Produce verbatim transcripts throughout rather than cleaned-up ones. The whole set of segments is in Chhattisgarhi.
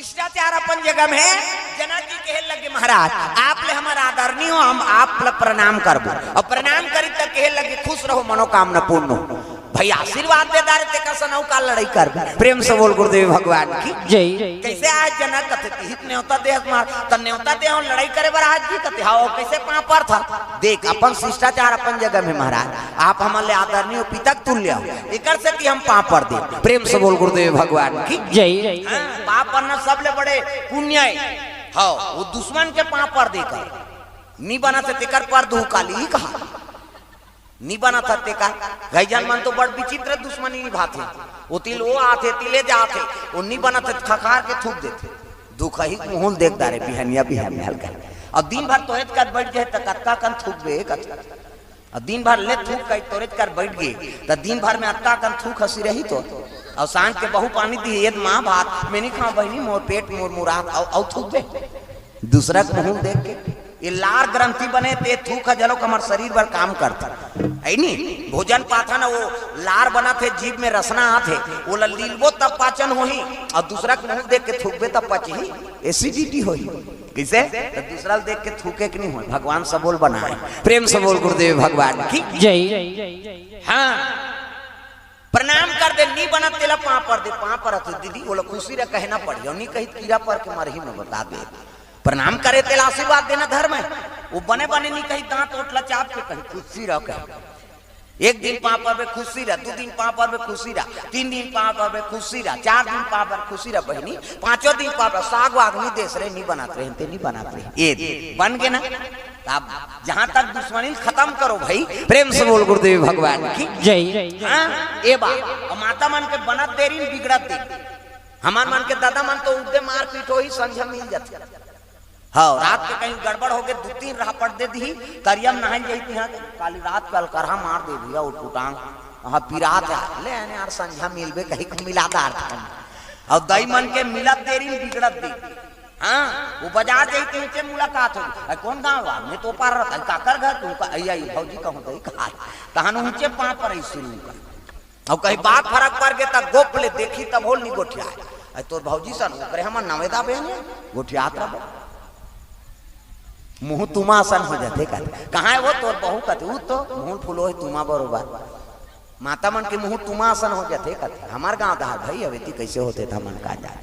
शिष्टाचार अपन जगह में हे। जनक जी कहे लगे, महाराज, आप ले हमर आदरणीय हो, हम आप ल प्रणाम करबो। अउ प्रणाम करी त कहे लगे, खुश रहो, मनोकामना पूर्ण हो। भाई आशीर्वाद दे डारे, तेकर सन अउ का लड़ई करबे? प्रेम से बोल गुरुदेव भगवान की। जय। कइसे आय जनक? कथे, "तिही त नेवता दे हस मार, त नेवता दे हंव, लड़ई करे बर आज जी।" कथे, "हव, कइसे पांव परथस?" देख, अपन शिष्टाचार अपन जगह में महाराज, आप हमन ले आदरणीय हो, पिता के तुल्य हो, एकर सेती हम पांव पर दे। प्रेम से बोल गुरुदेव भगवान की। जय। हाँ, पांव परना सबले बड़े पुण्य हे। हव, वो दुश्मन के पांव पर दे कर नी बनत हे, तेकर पर दुहू काली ही कहा। नी बनत हे तेकर। कई झन मन तो बड़ विचित्र दुश्मनी निभाथे। वो तिल वो आथे, तिले जाथे, वो नी बनत हे, खखार के थूक देथे। दुखही मुहूं ल देख डारे, बिहनिया बिहनिया हल्का। अब दिन भर तोरेच कर बइठ जाए त कतका कन थूकबे, कतका। अब दिन भर ले थूक कही तोरेच कर बइठ गे, त दिन भर में अतका कन थूक हंसी रही तो। अउ सांझ के बहू पानी दिही, "ए दे माँ भात।" "मैं नी खांव बहिनी, मोर पेट मुरमुरात।" अउ, अउ थूकबे। दूसरा के मुहूं ल देख के। ये लार ग्रंथि बने ते थूक ह जलोक हमर शरीर बर काम करथे। हे नी? भोजन पाथन वो लार बनत हे, जीभ में रसना आत हे, ओला लीलबो तब पाचन होही, अउ दूसरा के मुहूं ल देख के थूकबे तब पचही, acidity होही। कइसे? त दूसरा ल देख के थूके के नी होय, भगवान सबो ल बनाय। प्रेम से बोल गुरुदेव भगवान की। जय। हाँ। प्रणाम कर दे, नी बनत तेला पांव पर दे, पांव परत हे दीदी, ओला खुशी रह कहना पड़ही, अउ नी कही त कीरा पर के मरही, मैं बता दे। प्रणाम करे तेला आशीर्वाद देना धर्म हे। वो बने बने नी कही, दांत ओठ ला चाप के कही, "खुशी रह," कही। एक दिन पांव परबे, खुशी रह, दू दिन पांव परबे, खुशी रह, तीन दिन पांव परबे, खुशी रह, चार दिन पांव परबे, खुशी रह बहिनी, पांचों दिन पांव परबे, साग वाग नी देस रे, नी बनत रहे, ते नी बनत रहे। ए दे, बन गे ना? तब जहां तक दुश्मनी खतम करो भाई, प्रेम से बोल गुरुदेव भगवान की। जय। हाँ, ए बात, अउ माता मन के बनत देरी न बिगड़त देरी। हमर मन के दादा मन तो उद्दे मारपीट होही, संझा मिल जाथे। हव, रात के कहीं गड़बड़ होगे, दू तीन रापट दे दिही, तरिया म नहाय जाही तिहां, काली रात के अलकरहा मार दे भैया, उटपुटांग, वहां पिरात हे, ले आने यार, संझा मिलबे कहीं के मिला डारथन। अउ दाई मन के मिलत देरी न बिगड़त देरी। हाँ, वो बजार जाही त ऊंचे मुलाकात होही। "अरे कौन गांव वा?" "मैं तो पार रहत हंव।" "काकर घर?" "तू का, अई, अई, भौजी कहूं तो ही कहा।" तहन ऊंचे पांव परई शुरू कर। अउ कहीं बात फरक पर गे त गोप ले देखही तभो ल नी गोठियाय। "अरे तोर भौजी सन, ओकरे हमन नवेदा बेने, गोठियात रबो।" मुंह तुमा असन हो जाथे कथे। "कहां हे वो तोर बहू?" कथे, "ऊ तो मुंह फुलो हे तुमा बरोबर।" माता मन के मुंह तुमा असन हो जाथे कथे। हमर गांव डहर भाई, अब एती कइसे होथे त हमन का जान।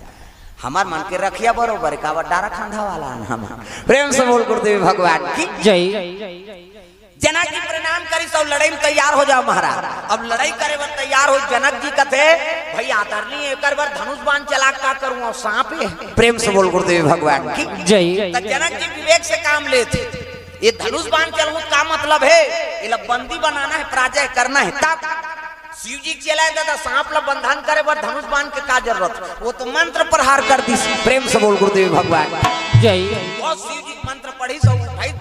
हमर मन के रखिया बरोबर, काबर डारा खांधा वाला हन हमन। प्रेम से बोल गुरुदेव भगवान की। जय। जनक जी प्रणाम करिस अउ लड़ई म तैयार हो जाव महाराज। अब लड़ई करे बर तैयार होइस, जनक जी कथे, "भई आदरणीय, एकर बर धनुष बाण चला के का करूं? अउ सांप हे।" प्रेम से बोल गुरुदेव भगवान की। जय। त जनक जी विवेक से काम लेथे। ये धनुष बाण चलाहूं त का मतलब हे? एला बंदी बनाना हे, पराजय करना हे। तब शिव जी के चेला हे दादा, सांप ला बंधन करे बर धनुष बाण के का जरूरत? वो तो मंत्र प्रहार कर दिस। प्रेम से बोल गुरुदेव भगवान। जय। वो शिव जी के मंत्र पढ़िस अउ भाई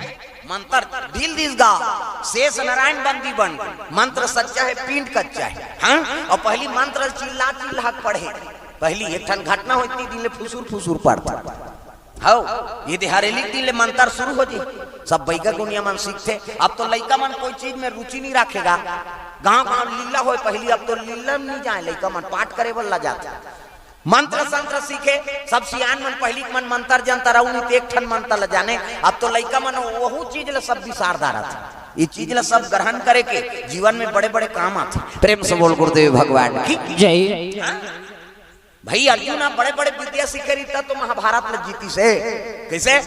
मंत्र ढील दिस गा, शेष नारायण बंदी बन गे। मंत्र सच्चा हे, पिंड कच्चा हे। हाँ? अउ पहिली मंत्र चिल्ला चिल्ला के पढ़े। पहिली एक ठन घटना होय, इतनी दिन ले फुसुर फुसुर पढ़थे। हव, ये दे हरेली दिन ले मंत्र शुरू हो जी। सब बइगा गुनिया मन सीखथे। अब तो लइका मन कोई चीज में रुचि नी राखे गा। गांव गांव लीला होय पहिली, अब तो लीला में नी जाय लइका मन, पाठ करे बर ला जाथे। मंत्र संत्र सीखे, सब सियान मन पहिली के मन मंत्र जनतर अउ नी ते एक ठन मंत्र ल जाने। अब तो लइका मन वहू चीज ल सब बिसार डारत हे। ये चीज ल सब ग्रहण करे के जीवन में बड़े बड़े काम आथे। प्रेम से बोल गुरुदेव भगवान की। जय। हाँ? भई अर्जुन ह बड़े बड़े विद्या सीखे रहिस त तो महाभारत ल जीतिस हे। कइसे?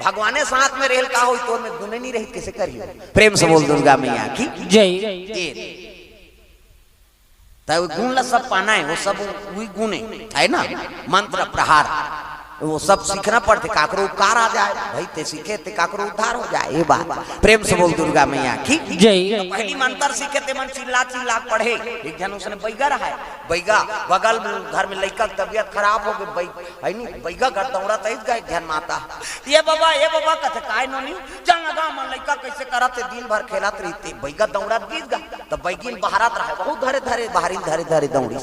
भगवाने साथ में रहेल का होई, तोर में गुणे नी रहित, कइसे करही? प्रेम से बोल दुर्गा मैया की। जय। ये त वो गुण ला सब पाना हे, वो सब वही गुण हे, हे ना? मंत्र प्रहार, वो सब सीखना पड़थे, काकरो उपकार आ जाय, भई ते सीखे ते काकरो उद्धार हो जाय, ये बात। प्रेम से बोल दुर्गा मैया की। जय। पहिली मंत्र सीखे ते मन चिल्ला चिल्ला के पढ़े, एक झन उसने बइगा रहय, बइगा बगल में घर में लइका के तबियत खराब हो गे, बइ-, हे नी, बइगा घर दौड़त आइस गा, एक झन माता, "ए बबा, ए बबा," कथे, "काय नोनी?" चल ना गा, मन लइका कइसे करत हे, दिन भर खेलत रहिथे। बइगा दौड़त गिस गा, त बइगिन बहारत रहय, बहुत धरे धरे, बहारी ल धरे धरे दौड़िस।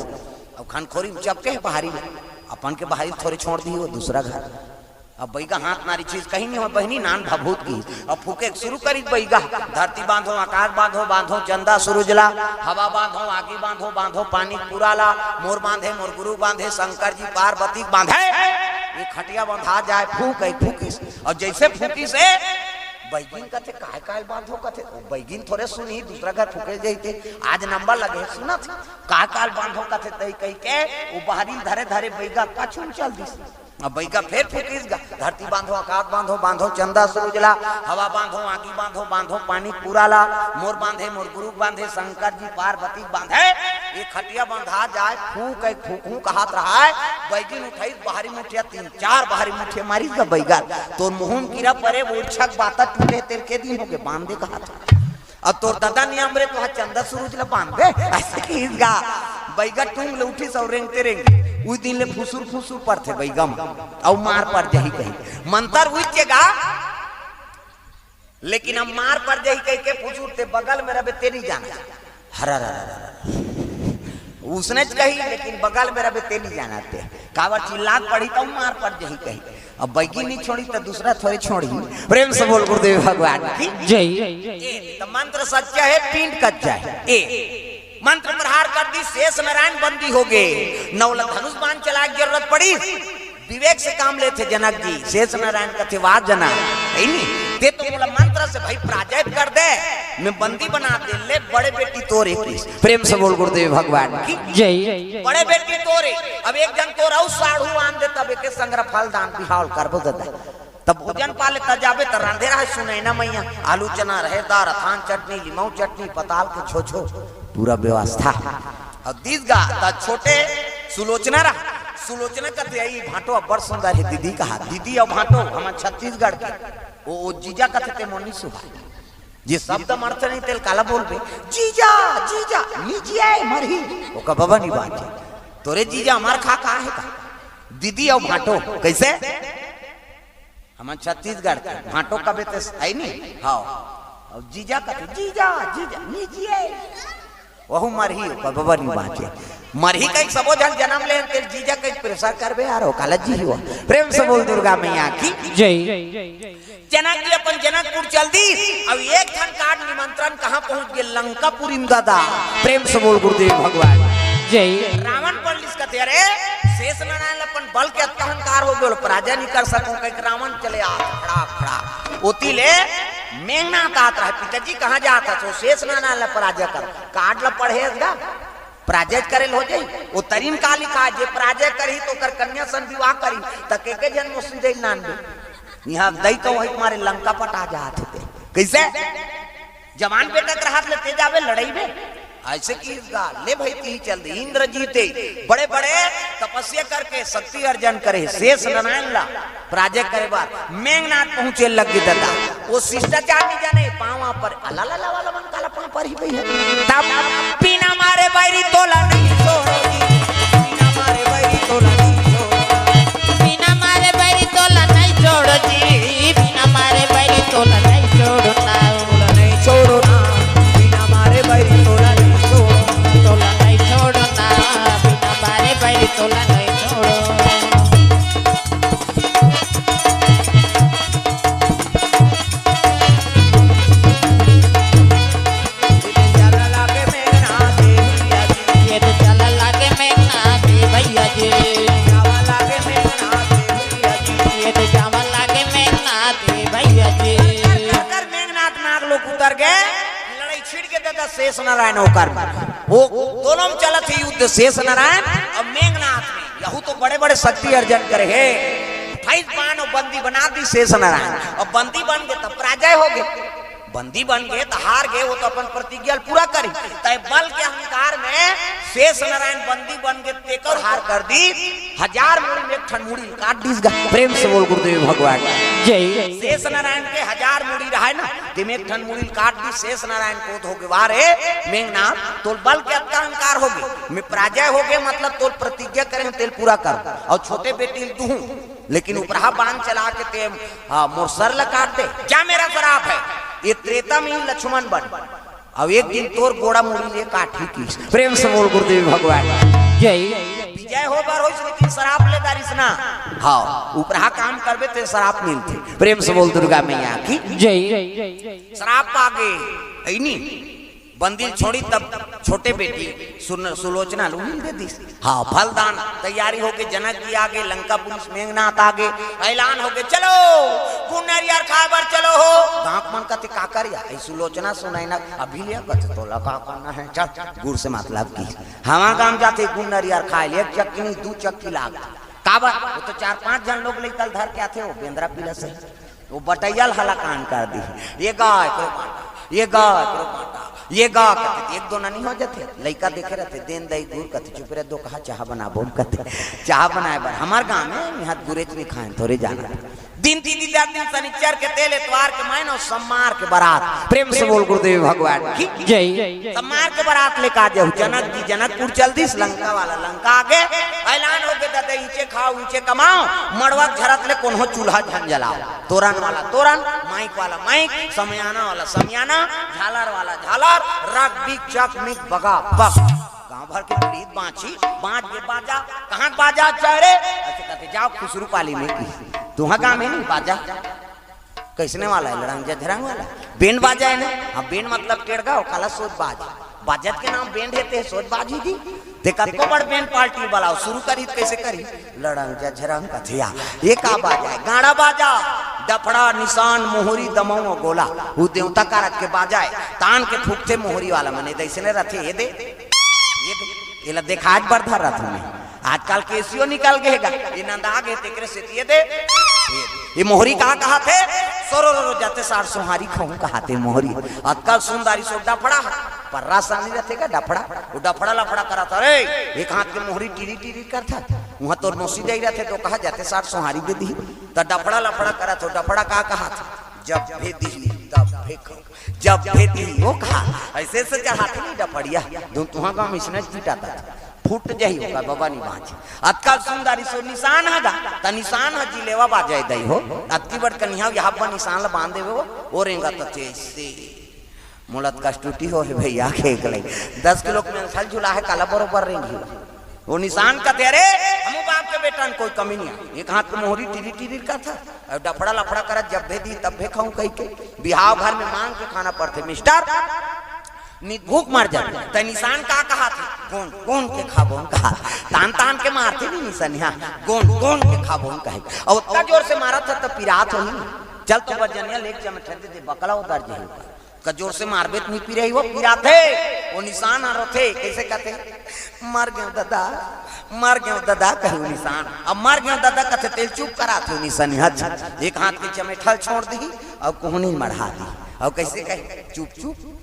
अब खनखोरी म चपके हे बहारी ल, अपन के बहारी ल थोरे छोड़ दिही, वो दूसरा घर। अब बइगा हाथ नारी चीज कहीं नी होय, बहिनी नान भभूत गिस। अब फूंके के शुरू करिस बइगा, धरती बांधो, आकाश बांधो, बांधो चंदा सूरज ला, हवा बांधो, आगी बांधो, बांधो पानी पूरा ला, मोर बांधे, मोर गुरु बांधे, शंकर जी पार्वती के बांधे। एक खटिया बंधा जाय, फूंक, एक फूंकिस। अउ जइसे फूंकिस हे, बइगिन कथे, "काय काल बांधो?" कथे, "ओ बइगिन थोरे सुनही, दूसरा घर फूंके जइते, आज नंबर लगे हे, सुनत हे, काय काल बांधो?" कथे, तइ कहिके ओ बहरी धरे धरे बइगा पाछू म चल दिस। अब बइगा फेर फूंकिस गा, "धरती बांधो, अकास बांधो, बांधो चंदा सूरज ला, हवा बांधो, आगी बांधो, बांधो पानी पूरा ला, मोर बांधे, मोर गुरु बांधे, शंकर जी पार्वती बांधे।" ये खटिया बंधा जाय, फूंक, एक फूंकहूं कहत रहय, बइगिन उठइस बहरी मुठिया, तीन चार बहरी मुठिया मारिस गा बइगा, "तोर मुहूं म कीरा परे, वो इच्छा के बाता टूटे, तेल के दिन होगे, बांध दे," कहत। अब तोर ददा नियम रे, तो चंदा सूरज ला बांध दे, अइसे किहिस गा। बइगा टूंग ले उठिस अउ रेंगते रेंगते, उही दिन ले फुसुर फुसुर परथे बइगा म, अउ मार पर जही कही। मंतर उइच गा, लेकिन अब मार पर जही कहिके फुसुर, ते बगल में रबे ते नहीं जाना। हरा रा रा रा। उसने च कही, लेकिन बगल में रबे ते नहीं जाना ते। काबर चिल्लात पढ़ी त मार पर जही कही। अब बइगी नहीं छोड़ी त दूसरा थोरे छोड़ी। प्रेम से बोल गुरुदेव भगवान की। जय। ए, त मंत्र सच्चा हे, पिंड कच्चा हे। ए, मंत्र प्रहार कर दिस, शेष नारायण बंदी होगे। नवला धनुष बाण चलाय के जरूरत पड़ी, विवेक से काम लेथे जनक जी। शेष नारायण कथे, "वाह जनक, हे नी, ते तो मोला मंत्र से भाई पराजित कर दे, मैं बंदी बना दे ले, बड़े बेटी तोरे किस।" प्रेम से बोल गुरुदेव भगवान की। जय। बड़े बेटी तोरे, अब एक झन तोर अउ साढ़ू आन दे, तब एके संग फल दान बिहाव ल करबो ददा। तब भोजन पाले त जाबे त रांधे रहय सुनैना मइया, आलू चना, रहेर दार, अथान चटनी, लिमऊ चटनी, पताल के छोछो, पूरा व्यवस्था। अउ दिस गा त छोटे सुलोचना रहा, सुलोचना कथे, "अई भांटो अब्बड़ सुंदर हे दीदी," कहा, "दीदी अउ भांटो हमन छत्तीसगढ़ के।" ओ, ओ जीजा कथे, "ते मोर नी सुहाय।" जे शब्द मरथे नहीं तेल काला बोलबे, "जीजा, जीजा, नी जियाय मरही।" ओकर बबा नी बांचे। तोरे जीजा हमार खा का हे का? दीदी अउ भांटो, कइसे? हमन छत्तीसगढ़ के, भांटो कबे ते हे नी? हव। अउ जीजा कथे, "जीजा, जीजा, नी जियाय।" वहू मरही, ओकर बबा नी बांचे। मरही कहिके सबो झन जनम ले, तेल जीजा कहिके प्रेशर करबे यार, ओ काला जीही ओ। प्रेम से बोल दुर्गा मैया की। जय। जनक जी अपन जनकपुर चल दिस, अउ एक ठन काट निमंत्रण कहां पहुंच गे? लंकापुरी म ददा। प्रेम से बोल गुरुदेव भगवान। जय। रावण पलटिस कथे, "अरे, शेष नारायण ल अपन बल के अतका अहंकार होगे, ओला पराजय नहीं कर सकंव," कहिके रावण चले आत, खड़ा, खड़ा। ओती ले मेघनाथ आत रहय, "पिताजी कहां जात हस?" "ओ शेष नारायण ल पराजय कर।" काट ल पढ़े हस गा, पराजय करे ल हो जाही। ओ तरी म का लिखा हे, "जे पराजय करही त ओकर कन्या सन विवाह करही," त के के झन मोसी दे नानबे। इहां दई तो वही तुम्हारे लंका पटा जात हे ते। कइसे? जवान बेटा के रहत ले ते जाबे लड़ई में। अइसे किहिस गा, ले भाई तिही चल दे। इंद्र जीते बड़े-बड़े तपस्या करके शक्ति अर्जन करे, शेष नारायण ला पराजय करे बर मेघनाथ पहुंचे लग गे ददा। ओ शिष्टाचार नहीं जाने, पांव पर अला ला ला वाला मन काला पांव पर ही भैया। तब बिना मारे बैरी तोला नहीं छोड़ो जी, बिना मारे बैरी तोला नहीं छोड़ो। बिना मारे बैरी तोला नहीं छोड़ो जी, बिना मारे बैरी तोला नहीं छोड़ो ना। तोला नहीं छोड़ो ना, बिना मारे बैरी तोला नहीं छोड़ो। तोला नहीं छोड़ो ना, बिना मारे बैरी तोला नहीं छोड़ो। ये तो चला लागे मेघनाथ भैया जी। ये तो चला लागे मेघनाथ भैया जी। जावा लागे मेघनाथ भैया जी। ये तो जावा लागे मेघनाथ भैया जी। कर, कर, कर मेघनाथ नाग लोग उतर गए, लड़ाई छिड़ के देता शेष नारायण होकर। वो दोनों में चलत हे युद्ध शेष नारायण अउ मेघनाथ में। यहू तो बड़े-बड़े शक्ति अर्जन करे हे। अट्ठाईस बाण अउ बंदी बना दिस शेष नारायण। अब बंदी बन गे त पराजय होगे। बंदी बन गे त हार गे, वो तो अपन प्रतिज्ञा ल पूरा करी। तय बल के अहंकार में शेष नारायण बंदी बन गे, तेकर हार कर दिस। हजार मुड़ी में एक ठन मुड़ी काट दिस गा। प्रेम से बोल गुरुदेव भगवान। जय। शेष नारायण के हजार मुड़ी रहय ना, तेमे एक ठन मुड़ी काट दिस। शेष नारायण क्रोध होगे, "वाह रे मेघनाथ, तोल बल के अतका अहंकार होगे, मैं पराजय होगे, मतलब तोल प्रतिज्ञा करे हंव तेल पूरा कर, अउ छोटे बेटी ल दूहूं, लेकिन उपरहा बाण चला के ते, हाँ, मोर सर ल काट दे, जा मेरा श्राप हे, ये त्रेता में ही लक्ष्मण बन, अउ एक दिन तोर गोड़ा मुड़ी ले काटही।" किस प्रेम से बोल गुरुदेव भगवान। जय। विजय हो बर होइस, लेकिन श्राप ले डारिस ना। हाँ, उपरहा काम करबे ते श्राप मिलथे। प्रेम से बोल दुर्गा मैया की। जय। श्राप पागे, अइनी। पंदिल छोड़ी तब छोटे बेटी सुन-, सुलोचना ल उही ल दे दिस। हाँ, फलदान तैयारी होगे, जनक जी आगे, लंका पुलिस मेघनाथ आगे, ऐलान होगे, "चलो, गुड़ नरियर खाए बर चलो हो।" गाँव मन कथे, "का कर या?" "ए सुलोचना सुनई ना, अभी ले," कथे, "तोला का करना हे, चल, गुड़ से मतलब की।" हमार गाँव जाथे गुड़ नरियर खाए ले, एक चक्की नहीं, दू चक्की लाग। काबर? वो तो चार पांच झन लोग लइका ल धर के आथे, वो बेंदरा पीला से। वो बटैया ल हलाकान कर दी। ये गा एकरो बांटा, ये गा एकरो बांटा, ये गा कथे, एक दो ननी हो जाथे। लइका देखे रहथे, "देन दई गुर," कथे, "चुप रे, दो कहा चाह बनाबो," कथे, "चाह बनाए बर हमर गाँव में यहाँ गुरेच नहीं खाए, थोड़े जाना।" दिन तिथि, दस दिन, शनिचर के तेल, एतवार के मैन अउ सम्मार के बरात। प्रेम से बोल गुरुदेव भगवान की जय। सम्मार के बरात लेके आ जाहू। जनक जी जनकपुर चल दिस, लंका वाला लंका आगे, ऐलान होगे, "ददा, ईचे खाओ, ईचे कमाओ, मड़वा झरत ले कोनो चूल्हा झन जलाओ।" तोरन वाला तोरन, माइक वाला माइक, समियाना वाला समियाना, झालर वाला झालर, रग बिग चक मिग बगा बग। गांव भर के पीड़ित बांची, बांच गे बाजा, "कहाँ बाजा चाहे रे?" अइसे कथे, "जाओ खुसरू पाली में की, तुहा गांव में नहीं बाजा।" कइसने वाला हे? लड़ंग जझरंग वाला। बेंड बाजा हे ना? हाँ, बेंड मतलब टेड़गा, ओकाला सोज बाज। बाजत के नाम बेंड हे, ते सोज बाज ही दी। ते कतको बड़ बेंड पार्टी बलाओ, सुरू करी त कइसे करी? लड़ंग जझरंग कथिया। ये का बाजा हे? गाड़ा बाजा, डफड़ा, निसान, मोहरी, दमऊ अउ गोला। वो देवता कारज के बाजा हे। तान के फूकथे मोहरी वाला मने, दइसने रथे, ये दे, ये दे। एला देखात बर धर रथन मैं। आजकल केसियो निकल गे हे गा, ये नंदा गे, तेकरे सेती ये दे। ये मोहरी का कहाथे? "सोरो रो रो जाते सार सोहारी खाऊं," कहाथे मोहरी। अतका सुंदरी सो डफड़ा, पर्रा सानी रथे का डफड़ा, वो डफड़ा लफड़ा करत, "अरे, एक हाथ के मोहरी टीरी टीरी करथा, उहाँ तोर नोसी जाई रथे तो कहा जाते सार सोहारी दे दी।" त डफड़ा लफड़ा करत हो, डफड़ा का कहाथे? "जब भी दी, तब भी खाऊं।" जब भेदी वो कहा, अइसे से चढ़ाथे नहीं डफड़िया, धुन तुहा गाँव में इसने पीटा था, फूट जाही होगा बाबा नहीं बाँच। अतका सुंदरी सो निसान हगा, त निसान ह जिलेवा बाजे दई हो, अतकी बड़ कनिहा यहाँ पर निसान ला बांध देवे हो, वो रेंगा त तेज से। मोला त कष्टुटी हो हे भैया, खेक ले। दस किलो के मेंथल झुला हे, काला बरोबर रेंगी हो। वो निसान कथे, "अरे, हमू बाप के बेटा न कोई कमी नहीं है।" एक हाथ के मोहरी टिरी टिरी करथा, अउ डफड़ा लफड़ा करत, "जब भे दी, तब भे खाऊं," कहि के। बिहाव घर में मांग के खाना पड़थे, मिस्टर। नित भूख मर जाथे। त निसान का कहाथे? "गोन, गोन के खाबोन," कहा। तान, तान के मारथे नहीं निसनिया, "गोन, गोन के खाबोन," कहे। अउ ओतका जोर से मारत हे, त पिरात होही। "चल तो बजनिया लेके चमठे दे दे, बकला उतर जाही।" का जोर से मारबे त नहीं पिरही, वो पिराथे, वो निसान ह रोथे, कइसे कथे, "मर गेंव ददा, मर गेंव ददा," कही वो निसान। अब "मर गेंव ददा" कथे, तेल चुप कराथे वो निसान, हच, एक हाथ के चमेठल छोड़ दी, अउ कोहनी मढ़ा दी, अउ कइसे कहे, "चुप चुप,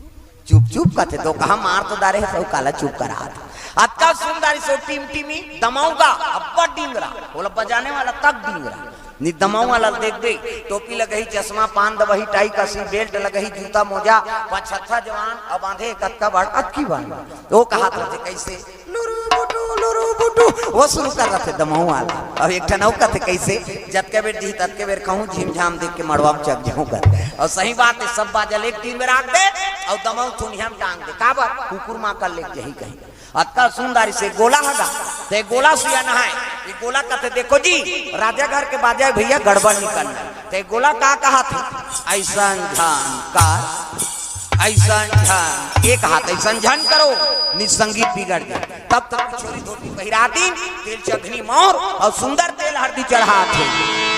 चुप चुप," कथे, "तो कहा मार तो डारे हे, सब काला चुप करा दे।" अतका सुंदरी सो टिमटिमी दमऊ गा, अब्बड़ डिंगरा, बोला बजाने वाला तक डिंगरा। नित दमऊ वाला ल देख दे, टोपी लगही, चश्मा, पान दबही, टाई कसी, बेल्ट लगही, जूता मोजा, पछत्था जवान, अब बांधे कतका बड़ अतकी बड़। तो कहात रथे कइसे, "लुरु बुटु, लुरु बुटु," वो सुरू कर रथे दमऊ वाला। अब एक ठन अउ कथे कइसे, "जतके बेर दिही ततके बेर खाहूं, झिमझाम देख के मड़वा में चघ जाहूं," कर। अउ सही बात हे, सब बाजा ल एक तीन बेर आंक दे, अउ दमऊ थुनिया में टांग दे। काबर? कुकुर मां कर लेके जही कहीं। अतका सुंदर से गोला हगा, ते गोला सियान हे। ये गोला कथे, "देखो जी, राजा घर के बाजा हे भैया, गड़बड़ निकलना।" ते गोला का कहाथे, "अइसन झन कर, अइसन झन, एक हाथ अइसन झन करो, नित संगीत बिगड़ जाए।" तब तक छोरी धोती पहिरा दिन, तेल चघनी मोर अउ सुंदर तेल हरदी चढ़ाथे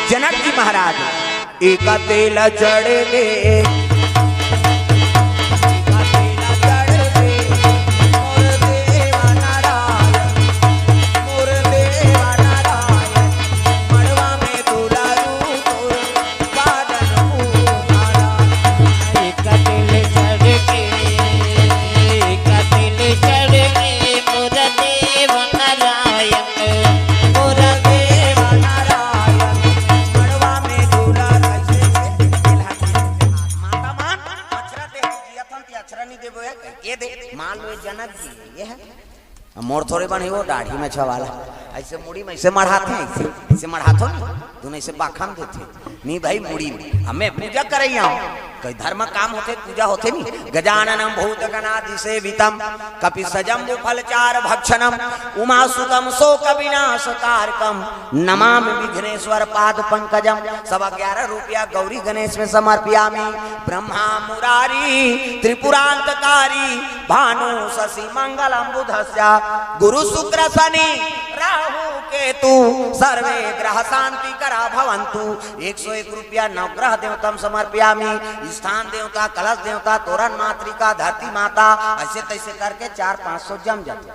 जनक जी महाराज। एका तेल चढ़ गे, एका तेल चढ़ गे, मोर देवा नारायण, मोर देवा नारायण, मड़वा में दुलारू तोर बादन उभारा। एका तेल चढ़ गे, एका तेल चढ़ गे, मोर देवा नारायण, मोर देवा नारायण, मड़वा में दुलारू। माता मान, अक्षरा दे जिया थन, ते अक्षरा नहीं देबो है, ये दे, मान लो ये जनक जी, ये है। मोर थोड़े बनी वो दाढ़ी में छवाला, अइसे मुड़ी में अइसे मढ़ाथे, अइसे। से मढ़ाथो नी, दुनो से बाखम देथे। नी भाई, मुड़ी में। हमें पूजा करइया हूँ। कोई धर्म काम होथे, पूजा होथे नी। गजाननम भूत गणादि सेवितम, कपि सजम्बु फल चार भक्षणम, उमा सुतम शोक विनाश कारकम, नमामि विघ्नेश्वर पाद पंकजम। सवा ग्यारह रुपया गौरी गणेश में समर्पयामि। ब्रह्मा मुरारी त्रिपुरांतकारी, भानु शशि मंगलम बुधस्य, गुरु शुक्र शनि राहु केतु, सर्वे ग्रह शांति करा भवंतु। एक सौ एक रुपया नवग्रह देवतम समर्पयामी, स्थान देवता, कलश देवता, तोरण मातृका, धरती माता, ऐसे तैसे करके चार पाँच सौ जम जाते।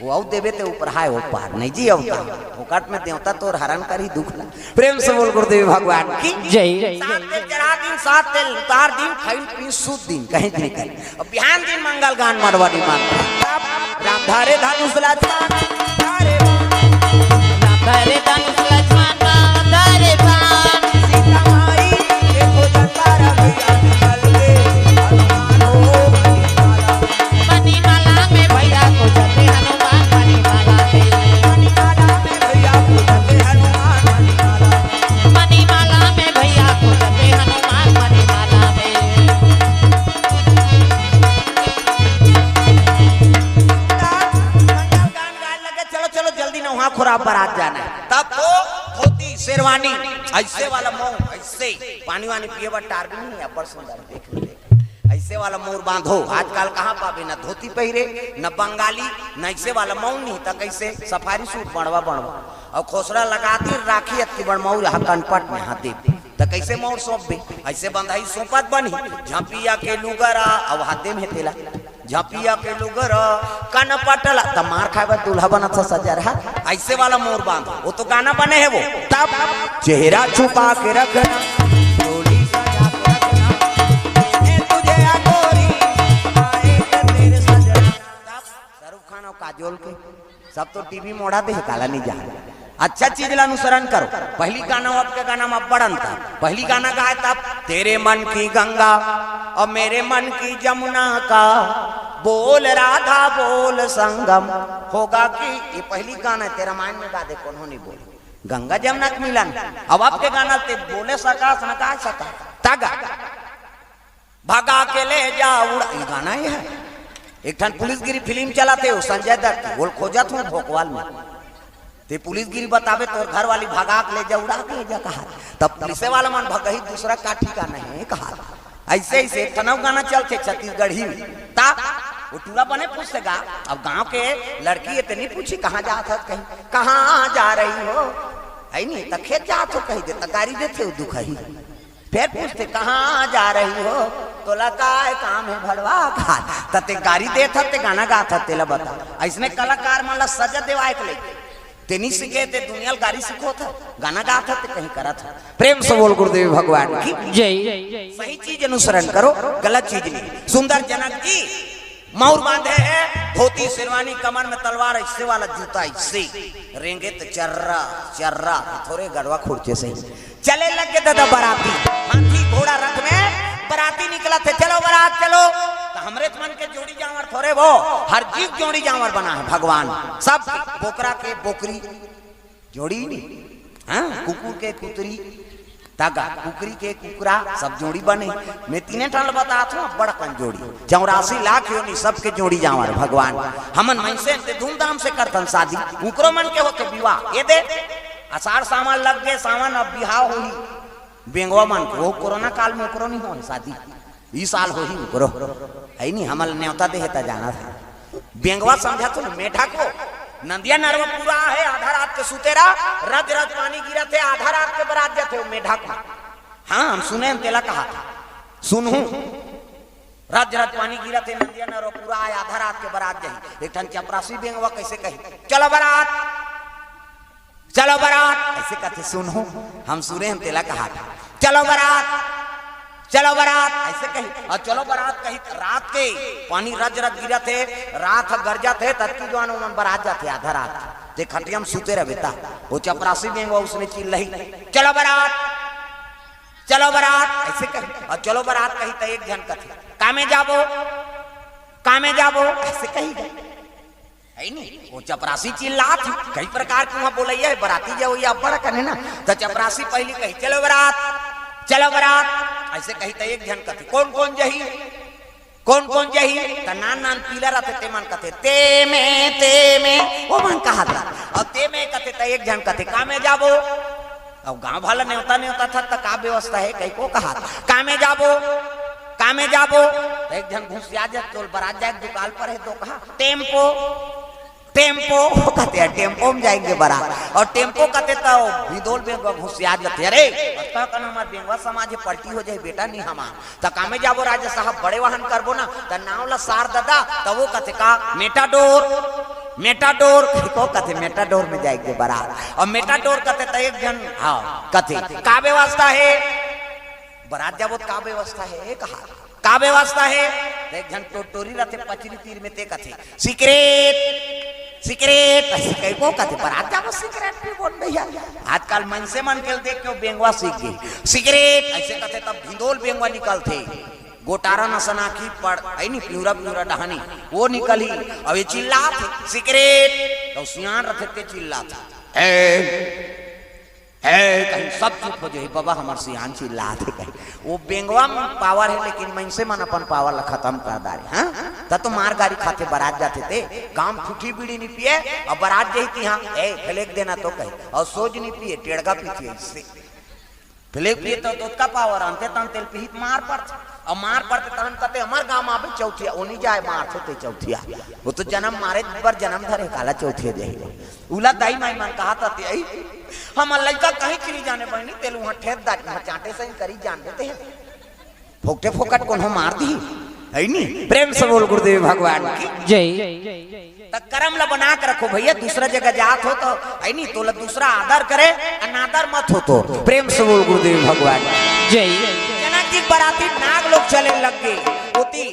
वो अउ देवे ते ऊपर हाय, वो पार नहीं जी अवतार। फोकट में देवता तोर हरण करी दुख ला। प्रेम से बोल गुरुदेव भगवान की जय। सात तेल चढ़ा दिन, सात तेल उतार दिन, खाइन पीन सूत दिन, कहीं नहीं कर। अब बिहान दिन मंगल गान मरवाड़ी मान। राम धारे धनुष लक्ष्मण धारे बाण। राम धारे धनुष लक्ष्मण धारे बाण। सीता माई के खोजन बारा भैया निकल के हनुमान हो मणिमाला। मणिमाला में भैया खोजते हनुमान मणिमाला में। मणिमाला में भैया खोजते हनुमान मणिमाला। मणिमाला में भैया खोजते हनुमान मणिमाला में। गान गाए लगे, चलो, चलो, जल्दी नहा खोरा बरात जाना है। तब वो धोती, शेरवानी, ऐसे वाला मऊ, ऐसे पानी वानी पिए बर टार भी नहीं है, अब्बड़ सुंदर, देख लो, देख। ऐसे वाला मऊर बांधो, आजकल कहाँ पाबे, ना धोती पहिरे, ना बंगाली, ना ऐसे वाला मऊर नहीं, त कैसे सफारी सूट बनवा बनवा, और खोसड़ा लगा दी, राखी अतकी बड़ मऊर यहाँ कनपट में हाथ दे, त कैसे मऊर सौंपबे? ऐसे बंधाई सौंपत बनी, झपिया के लुगरा, अब हाथे में तेला, झपिया के लुगरा, कनपट ला, त मार खाए बर दूल्हा बनत ह सजा रहा, ऐसे वाला मऊर बांधो, वो तो गाना बने है वो। तब चेहरा छुपा के रखना, डोली सजा के रखना, मैंने तुझे अगोरी, आए के तेरे सजना। तब शाहरुख खान और काजोल के सब तो टीवी मोड़ा दे, काला नहीं जा। अच्छा चीज ला अनुसरण करो। पहली गाना और अब के गाना में अब्बड़ अंतर। पहली गाना गाए तब, तेरे मन की गंगा और मेरे मन की जमुना का बोल राधा बोल संगम होगा कि, ये पहली गाना है, तेरा माइंड में गा दे, कोनो नहीं बोल। गंगा जमुना के मिलन। अब अब के गाना ते बोले सकास न गा सका। तगा भगा के ले जा उड़ा, ये गाना ही है। एक ठन पुलिस गिरी फिल्म चलाते हो संजय दत्त, बोल खोजत हूँ भोकवाल में। ते पुलिस गिरी बतावे तोर घर वाली भगा के ले जा, उड़ा के ले जा कहा। तब पुलिस वाला मन भगही दूसरा का ठिकाना है कहा। ऐसे ऐसे एक ठन अउ गाना चलथे छत्तीसगढ़ी में। ता वो टूरा बने पूछते गा, अब गांव के लड़की ये ते नहीं पूछी कहाँ जात हस, कहीं कहाँ जा रही हो, है नहीं त खेत जात हो कही दे, त गारी देथे वो दुखही। फिर पूछते कहाँ जा रही हो, तोला काय काम है भड़वा खात, त ते गारी देत हस, ते गाना गात हस, तेला बता। ऐसने कलाकार मन ला सजा देवाए के लइके तेनी सीखे, ते दुनिया ल गारी सिखोत ह, गाना गात ह, ते कहीं करत ह। प्रेम से बोल गुरुदेव भगवान की जय। सही चीज अनुसरण करो, गलत चीज नहीं। सुंदर जनक जी मऊर बांधे है, धोती शेरवानी, कमर में तलवार, ऐसे वाला जूता, ऐसे रेंगे तो चर्रा चर्रा, थोरे गड़वा खुर्चे से चले लग गे दादा बराती। हाथी घोड़ा रथ में बराती निकलत हे, चलो बरात चलो। त हमरे मन के जोड़ी जांवर थोरे वो, हर जीव जोड़ी जांवर बना है भगवान। सब बोकरा के बोकरी जोड़ी नहीं, हाँ, कुकुर के कुतरी, तागा कुकरी के कुकरा, सब जोड़ी बने। मैं तीने ठन ल बतात हूँ, बड़कन जोड़ी, चौरासी लाख योनि सबके जोड़ी जांवर भगवान। हमन मनसे ते धूमधाम से करथन शादी, उकरो मन के होथे विवाह। ये दे, अषाढ़ सावन लग गे, सावन अब बिहाव होही। बेंगवा मन के, वो कोरोना काल में ओकरो नहीं होय शादी, ई साल होही ओकरो। है नहीं, हमल नेवता देहे त जाना था। बेंगवा समझा तो मेढक हो, नंदिया नरवा पूरा है, आधा रात के सुते रहा, रज रज पानी गिरत है, आधा रात के बरात जाते हो मेढक में। हाँ, हम सुने हैं, तेला कहा था, सुनहू, रज रज पानी गिरत है, नंदिया नरवा पूरा है, आधा रात के बरात जाही। एक ठन चपरासी बेंगवा कैसे कही, चलो बरात, चलो बरात, ऐसे कथे सुनहू, हम सुने हैं, तेला कहा था, चलो बरात, चलो बरात, ऐसे कही, और चलो बरात कही, त रात के पानी रज रज गिरत हे, रात ह गरजत हे, ततकी जुआन ओमन बरात जाथे आधा रात, ते खटिया में सुते रहे बेटा, वो चपरासी बेंगवा उसने चिल्लही, चलो बरात, चलो बरात, ऐसे कही, और चलो बरात कही त एक झन कथे, कामे जाबो, कामे जाबो, ऐसे कही। हे नी? वो चपरासी चिल्लात हे, कई प्रकार के वहाँ बोलइया हे, बराती जवइया अब्बड़ अकन हे ना, त चपरासी पहिली कही, "चलो बरात, चलो बरात," अइसे कही त एक झन कथे, "कोन कोन जही? कोन कोन जही?" त नान नान पीला रथे, ते मन कथे, "ते में, ते में," वो मन कहत रथे, अउ ते में कथे त एक झन कथे, "का में जाबो?" अब गांव वाला नेवता नेवता था, त का व्यवस्था हे, कई को कहा, "का में जाबो, का में जाबो?" त एक झन घुसिया जा, "तोल बरात जाए दुकाल पर हे, तो कहा, टेम्पो, टेम्पो," वो कहते हैं, "टेम्पो में जाएंगे बरात।" अउ टेम्पो कहते त भिदोल बेंगवा घुसिया जाते, "अरे, अतका कन हमार बेंगवा समाज हे, पलटी हो जाही बेटा, नी हमार।" त "का में जाबो राजा साहब, बड़े वाहन करबो ना, त नाव ला सार ददा," त वो कथे, "का मेटाडोर, मेटाडोर," को कथे, "मेटाडोर में जाएंगे बरात।" अउ मेटाडोर कथे त एक झन, हाँ, कथे, "का व्यवस्था हे? बरात जाबो त का व्यवस्था हे?" कहा, "का व्यवस्था हे?" त एक झन टोटोरी रथे पचरी तीर में, ते कथे, "सिगरेट, सिगरेट," अइसे कही को कथे, "बरात जाबो सिगरेट पीबो न भैया।" आजकल मनसे मन के देख के वो बेंगवा सीख गे, "सिगरेट," अइसे कथे, तब भिंदोल बेंगवा निकलथे, गोटारा नसनाखी पड़, हे नी, पिंवरा पिंवरा डहानी, वो निकलही, अउ ये चिल्लात हे, "सिगरेट," त सियान रथे ते चिल्लात हे, "ए, ए," कही सब चुप हो जाही, "बाबा, हमर सियान चिल्लात हे," कही। वो बेंगवा में पावर हे, लेकिन मनसे मन अपन पावर ला खतम कर डारे, हाँ? त तो मार गारी खाथे, बरात जाथे ते, गांव में ठूठी बीड़ी नी पिए, अउ बरात जाही तिहां, "ए, फ्लेग देना तो," कही, अउ सोज नी पिए, टेड़गा पीथे अइसे। फ्लेग पिए त ओतका पावर, अंते तंते ल पिही त मार पड़थे। अउ मार पड़थे तहन कथे, "हमर गांव म आबे चौथिया, ओ नी जाय मारथे ते चौथिया। वो तो जनम मारे बर जनम धरे, काला चौथिया जाही।" उला दाई माई मन कहत रथे, "अई, हमर लइका कहीं चली जाने बहिनी, तेल उहाँ ठेत दारी, उहाँ चांटे सही करी जान देते हैं। फोकटे फोकट कोनो मार दिही।" हे नी? प्रेम से बोल गुरुदेव भगवान की। जय। त करम ला बना के रखो भैया, दूसरा जगह जात हो त, हे नी, तोला दूसरा आदर करे, अनादर मत हो तो। प्रेम से बोल गुरुदेव भगवान। जय। जनक जी के बराती नाग लोग चले लग गे। ओती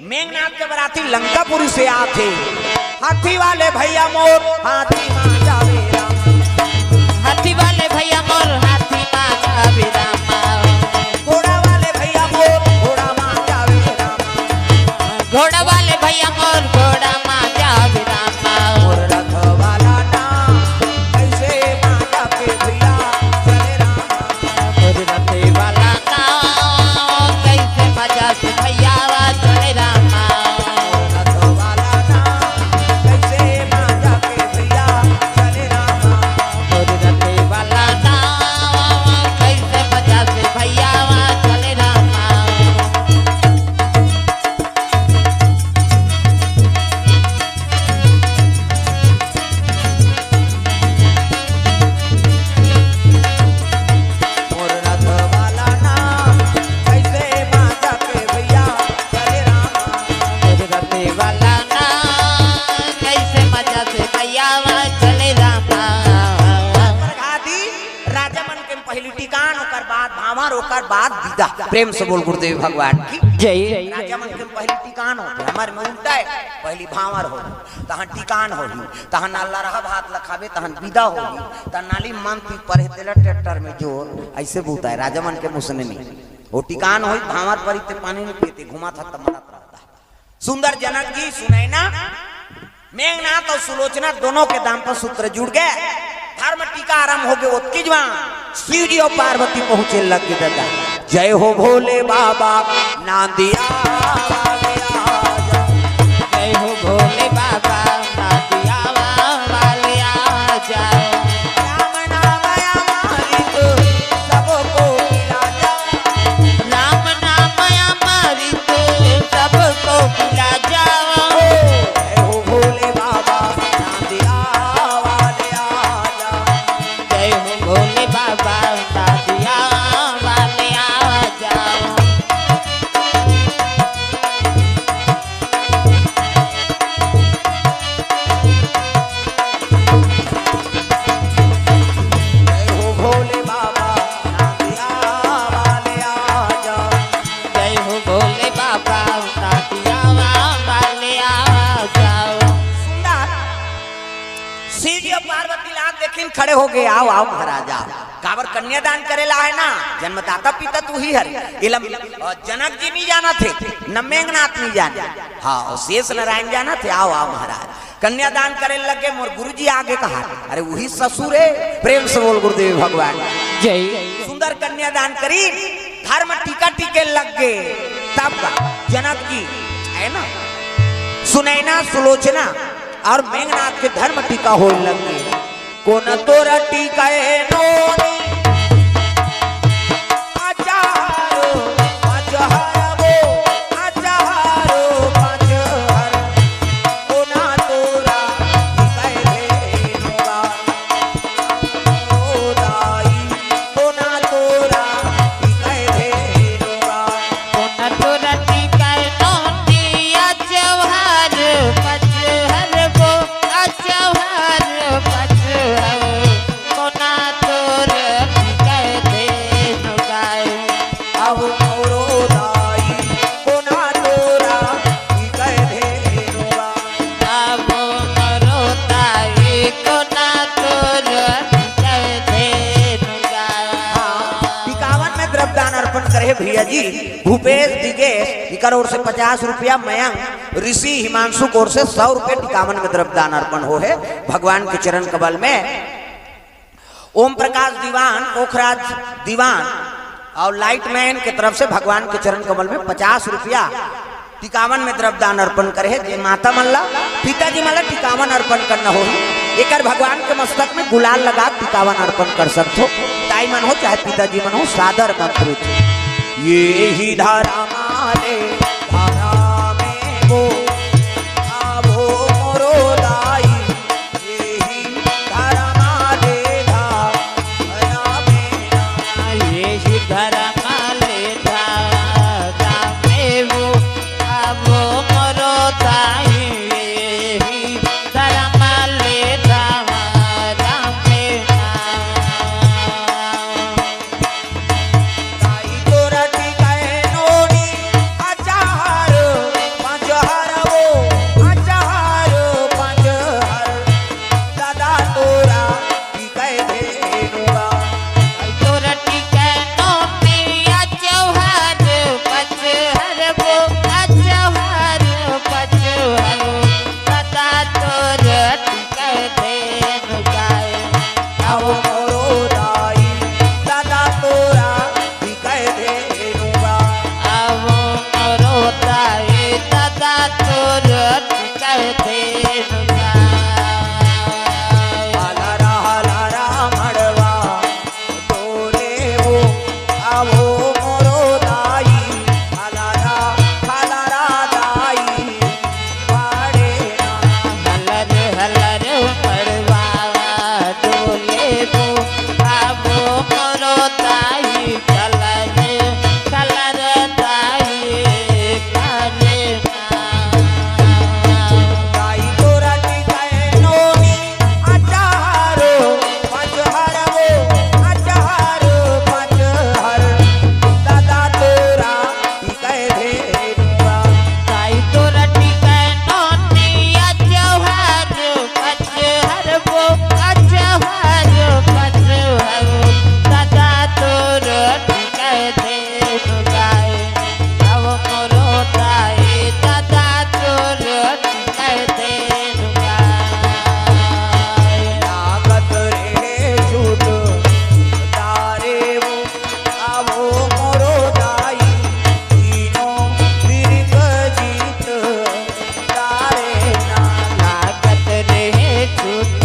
मेघनाथ के बराती लंकापुरी से आत हे। हाथी वाले भैया मोर, हाथी मा जावे राम। हाथी वाले भैया मोर, हाथी मा जावे राम। घोड़ा वाले भैया मोर, घोड़ा मा जावे राम। घोड़ा वाले भैया मोर, घोड़ा मा जावे राम। मोर रथ वाला ना, कैसे मा जाके भैया चले राम। मोर रथ वाला ना, कैसे मा जाके भैया वा चले राम। मोर रथ वाला ना, कैसे मा जाके भैया चले राम। मोर रथ वाला ना, कैसे मा जाके भैया वा चले राम। मोर रथ वाला ना, कैसे मा जाके भैया चले राम। मोर रथ वाला ना, कैसे मा जाके भैया वा चले राम। प्रभाती राजा मन के पहिली टिकान, ओकर बाद भांवर, ओकर बाद बिदा। प्रेम से बोल गुरुदेव भगवान की जय। राजा मन के पहिली टिकान होथे, हमर में उल्टा हे, पहिली भांवर होथे, तहन टिकान होही, तहन अल्लरहा भात ल खाबे, तहन बिदा होही, तहन नाली मन ती परे तेला ट्रैक्टर में जोर, अइसे बूता हे राजा मन के मुसने में। वो टिकान होही, भांवर परी ते पानी नी पीते, घुमा था त मरत रहता। सुंदर जनक जी, सुनैना, मेघनाथ अउ सुलोचना दोनों के दाम्पत्य सूत्र जुड़ गे, धर्म टीका आरंभ हो गे, ओतकी जुवान शिव जी अउ पार्वती पहुंचे लग गे ददा। जय हो भोले बाबा, नांदिया वाले आजा। जय हो भोले बाबा, नांदिया वाले आजा। राम नाम अमृत सबको पिला जा। राम नाम अमृत सबको पिला जाओ। जय हो भोले बाबा, नांदिया वाले आजा। जय हो भोले बाबा, नांदिया वाले आ जाओ। जय हो भोले बाबा, नांदिया वाले आ जाओ। जय हो भोले बाबा, नांदिया वाले आ जाओ। सुंदर। शिव जी अउ पार्वती ला देखिन खड़े हो गे, "आओ, आओ महाराज, आओ।" काबर कन्यादान करे ला हे ना, जन्मदाता पिता तू ही हरे। एला, अ, जनक जी नी जानत हे, न मेघनाथ नी जाने। हाँ, अउ शेष नारायण जानत हे, "आओ, आओ महाराज।" कन्यादान करे लगे, मोर गुरुजी आगे कहा, "अरे वही ससुर हे।" प्रेम से बोल गुरुदेव भगवान। जय। सुंदर कन्यादान करी, धर्म टीका टीके लगे, तब का जनक जी हे ना, सुनैना सुलोचना अउ मेघनाथ के धर्म टीका होय लगे। कोन तोर टीके नोनी, अचारो पचहर वो, अचारो पचहर। कोन तोर टीके धेनुवा, ओ दाई, कोन तोर टीके धेनुवा। कोन तोर टीके नोनी, अचारो पचहर वो, अचारो पचहर। कोन तोर टीके धेनुवा। अब मोरो दाई, कोन तोर टीके धेनुवा। अब मोरो दाई, कोन तोर टीके धेनुवा। हाँ, टिकावन में द्रव्यदान अर्पण करे हे भैया जी। भूपेश दिगेश, इकर ओर से पचास रुपया, मयंक ऋषि हिमांशु के ओर से सौ रुपया टिकावन में द्रव्यदान अर्पण होहे भगवान के चरण कमल में। ओम प्रकाश दीवान, पोखराज दीवान अउ लाइटमैन के तरफ से भगवान के चरण कमल में पचास रुपया टिकावन में द्रव्यदान अर्पण करे हे। जे माता मन ला, पिताजी मन ला टिकावन अर्पण करना होही, एकर भगवान के मस्तक में गुलाल लगा टिकावन अर्पण कर सकथो। दाई मन हो चाहे पिताजी मन हो, सादर मंत्र। ये ही धर्म आले, धर्म में वो, आवो मोरो दाई। ये ही धर्म आले, धर्म में ना। ये ही धर्म आले, धर्म में वो, आवो मोरो दाई। ये ही धर्म आले, धर्म में ना। दाई तोर टीके नोनी, अचारो पचहर वो, अचारो पचहर। दादा तोर टीके धेनुवा। दाई तोर टीके नोनी, अचारो पचहर वो, अचारो पचहर। दादा तोर टीके धेनुवा। अब मोरो दाई, दादा तोर टीके धेनुवा। अब मोरो दाई, दादा तोर टीके धेनुवा। हलरा हलरा मड़वा डोले वो, आवो मोरो दाई, हलरा हलरा दाई। हलर हलर मड़वा डोले वो, आवो मोरो दाई, हलर हलर दाई। दाई तोर टीके नोनी, अचारो पचहर वो, अचारो पचहर। दादा तोर टीके धेनुवा। दाई तोर टीके नोनी, अचारो पचहर वो, अचारो पचहर। दादा तोर टीके धेनुवा। अब मोरो दाई, दादा तोर टीके धेनुवा। लागत रहे झूठ तारे वो, आवो मोरो दाई, तीनों तिरिक जीत तारे ना। लागत रहे झूठ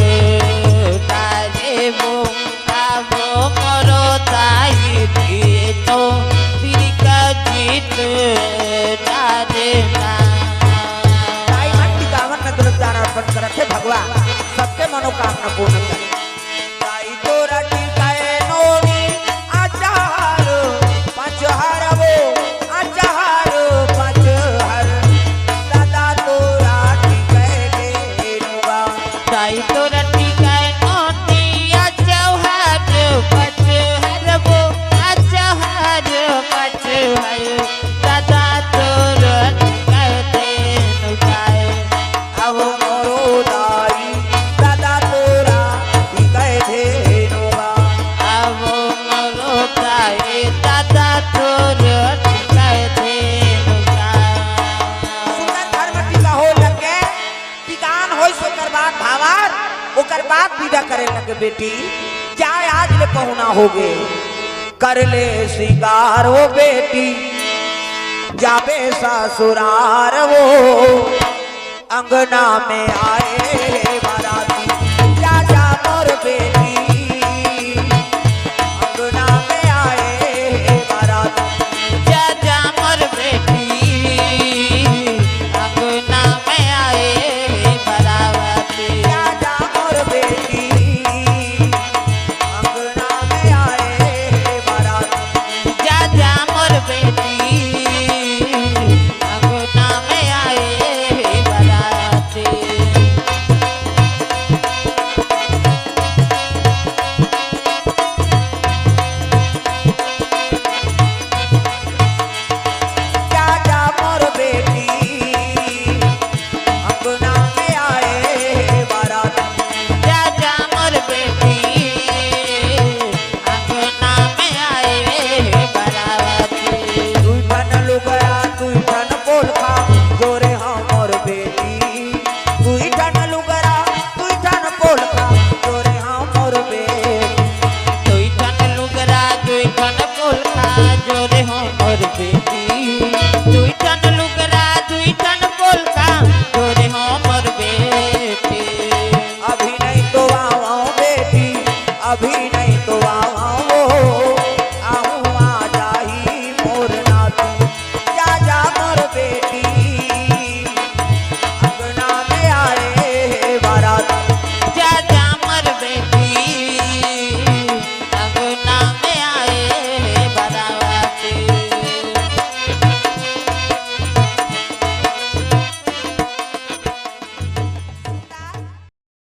तारे वो, आवो मोरो दाई, तीनों तिरिक जीत तारे ना। दाई मन टिकावन में द्रव्यदान अर्पण करत हे भगवान, सबके मनोकामना पूर्ण करे। दाई तोर टीके नोनी, अचारो पचहर वो, अचारो पचहर। दादा तोर टीके धेनुवा। दाई तोर टीके नोनी, अचारो पचहर वो, अचारो पचहर। दादा तोर टीके धेनुवा। अब मोरो दाई, दादा तोर बेटी, जा, आज ले पहुना होगे, कर ले सिंगार वो बेटी, जाबे ससुरार वो, अंगना में आए हे बाराती, जा जा मोर बेटी।